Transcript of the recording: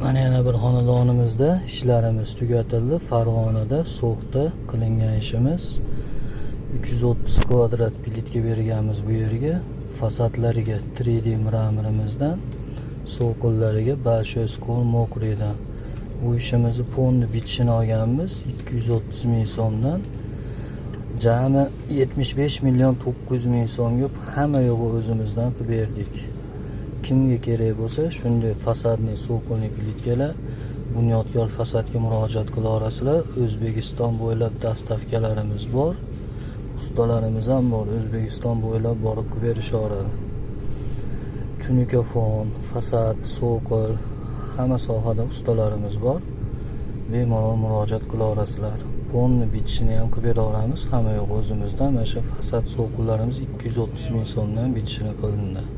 Mana yana bir xonadonimizda ishlarimiz tugatildi. Farg'onada, So'xda qilingan ishimiz. 330 kvadrat plitka berganmiz bu yerga. Fasadlariga 3D мрамор imizdan, so'qillariga большой скол мокрый dan. Bu ishimizni полный bitishini olganmiz 230 ming so'mdan. Jami 75 million 900 ming so'mga hamma yo'g'i o'zimizdan qilib berdik. Kimga kerak bo'lsa, shunday фасадный, цокольный plitkalar Bunyodkor fasadga murojaat qila olasizlar. O'zbekiston bo'ylab доставка larimiz bor. Ustalarimiz ham bor. O'zbekiston bo'ylab borib qilib berishaveradi. Tunuka fon, fasad, sokol, hamma sohada ustalarimiz bor. Bemalol murojaat qila olasizlar. Полный bitishini ham qilib bera olamiz. Hamma yo'q o'zimizdan. Mana shu fasad, sokollarimiz 230 ming so'mdan bitishini qilindi.